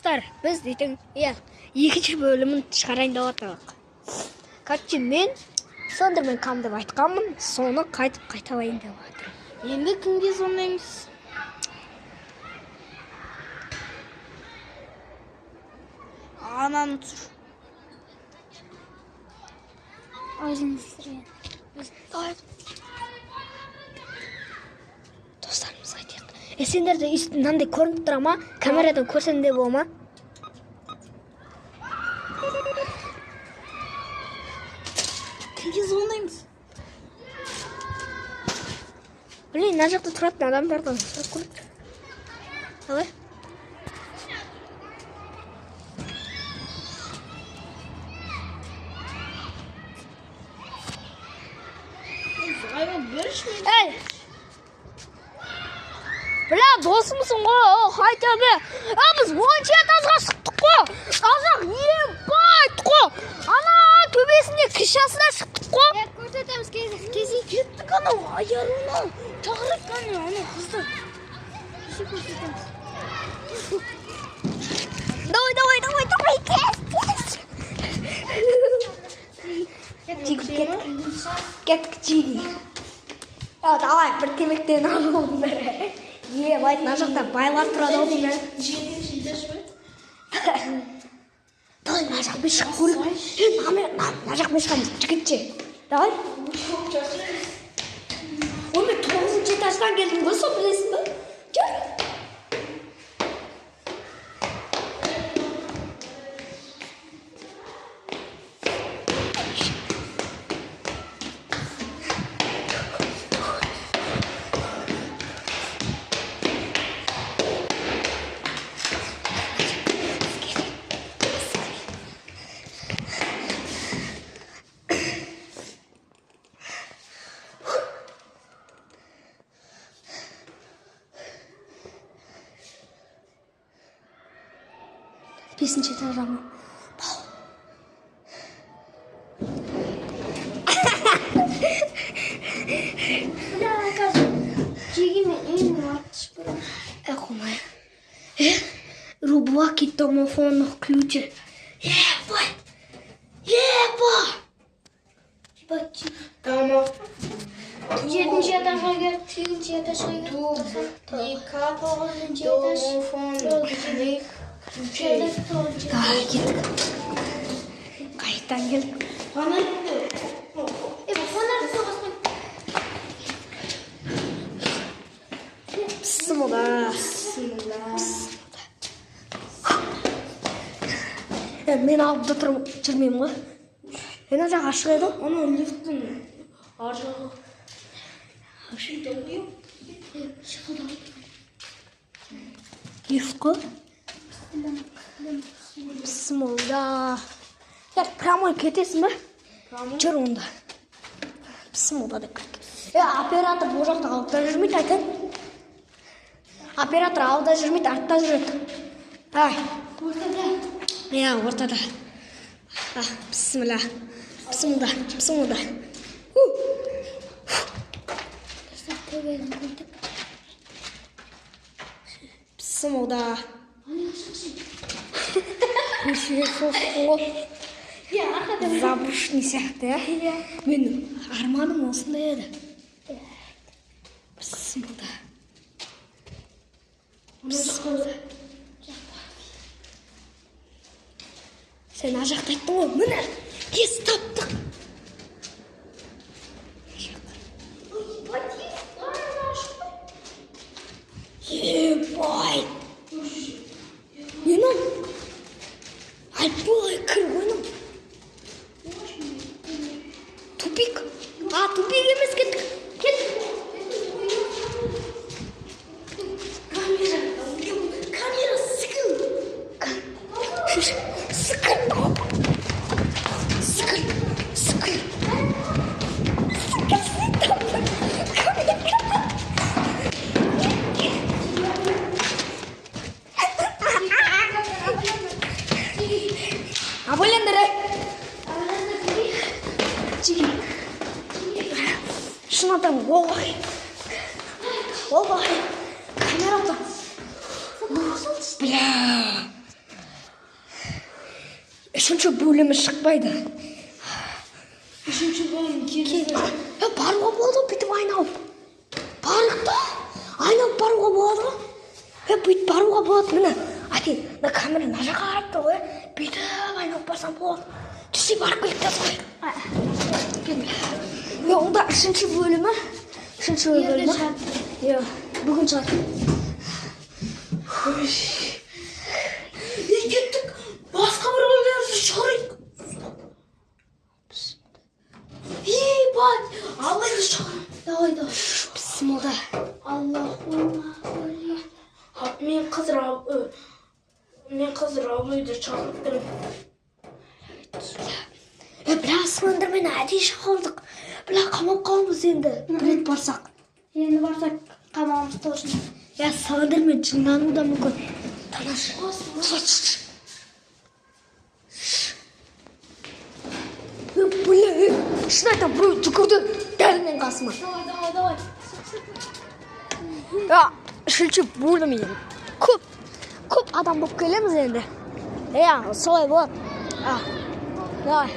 Достар, біз дейтін, иә, екінші бөлімін шығарайын деп жатырмық. Короче, мен Слендермен кам деп айтқанмын, соны қайтып қайталайын деп жатырмын. Енді кімге звондаймыз? Ананы түсір. Өзің түсірген. Давай. Достарымызға айтайық. Сендерде өйстіп мынандай көрініп тұра ма? Камерадан көрсем де бола ма? Кімге звондаймыз? Блин, мына жақта тұратын адамдардан сұрап көрейік. Давай. Ей! Бля, досымсың ғой, о, хотя бы. А, біз 10-шы этажға шықтық қой. Қазақ ебать қой. Ана төбесінде крышасына шықтық қой. Иә, көрсетеміз кезек. Кеттік анау аяруна. Шақырайық ана анау қызды. Кеше көрсетеміз. Давай, давай, давай, давай, кес, кес. Жиги, кеттік. Кеттік, жиги. А, давай, бір темектен алып бәрі. Ебать, мына жақта байлар тұрады ау деймін. Жетінші этаж ба? Давай, мына жақпен шығып көрейік. Е, мына жақпен шығамыз, жігітше. Давай. Ой, мен 9-шы этаждан келдім ғой, сол білесің ба? Жүр. Бесінші этажға ма? Бля, қазір жегемен үйімнің аты шығып барамын. Қомай. Рубаки домофонных ключей. Ебать! Еба! Ебать. Домофон. Жетінші этажға келдік, сегізінші этажға келдік. Тупика. Тоғызыншы этаж. Домофонных ключей. Келдік, тоғызыншы этаж. Давай, кеттік. Қайтадан келдік. Фонарьды. Е, бұл фонарьды соғасың. Пісмілла. Бісміллә. Мен алдыда тұрып жүрмеймін ғой. Ана жақ ашық еді ғой. Анау лифттің ар жағы. Лифт қой. Пісмілла. Сен прямой кетесің ба? Жүр онда. Пісмілла деп кеттік. Оператор бұл жақта алда жүрмейді, айтайын. Оператор алда жүрмейді, артта жүреді. Давай. Ортада. Иә, ортада. А, бісміллә. Бісміллә, бісміллә. У. Достар, төбені көрдік. Бісміллә. Неше шошқын ғой. Иә, арқада. Заброшенный сияқты, иә? Иә. Менің арманым осындай еді. Бісміллә. Бісміллә. Сен ар жақта айттың ғой, міне, кес таптық. Ебать! Не мынау? Айбай, кір ғой мынау. Тупик. А, тупик емес, кеттік. Кеттік. Камера. Камера, сікіл. Сікіл. Сікіл. Сікіл. Сікіл, сікіл. Камера. Абайлаңдар, ей. Жиги. Шын айтамын, ой. Ой. Камера тұр. Бля. Үшінші бөлімі шықпайды. Үшінші бөлім келесі. Е, баруға болады ғой бүйтіп айналып. Барық та. Айналып баруға болады ғой. Е, бүйтіп баруға болады, міне. Әке, мына камера мына жаққа қарап тұр ғой. Бүйтіп айналып барсам болады. Түсе, барып келіп тас қой. Е, онда үшінші бөлімі. Үшінші Ертең бөлімі. шығады. Иә, бүгін шығады. Е, кеттік. Басқа бір бөлмемізді шығарайық. Ебать. Аллахты шығар. Давай, давай. Бісміллә. Аллахума. Мен қазір абылайды шақырып тұрмын. Е, бля, Слендермен әдейі шақырдық. Бля, қамап қаламыз енді. Бір рет барсақ. Енді барсақ, қамамыз точно. Я, Слендермен жындануы да мүмкін. Танаш. Е, бля, е, шын айтамын, біреу жүгірді дәл менің қасыма. Давай, давай, давай. Я, үшінші бөлім енді. Көп, көп адам болып келеміз енді. Иә, солай болады. А, давай.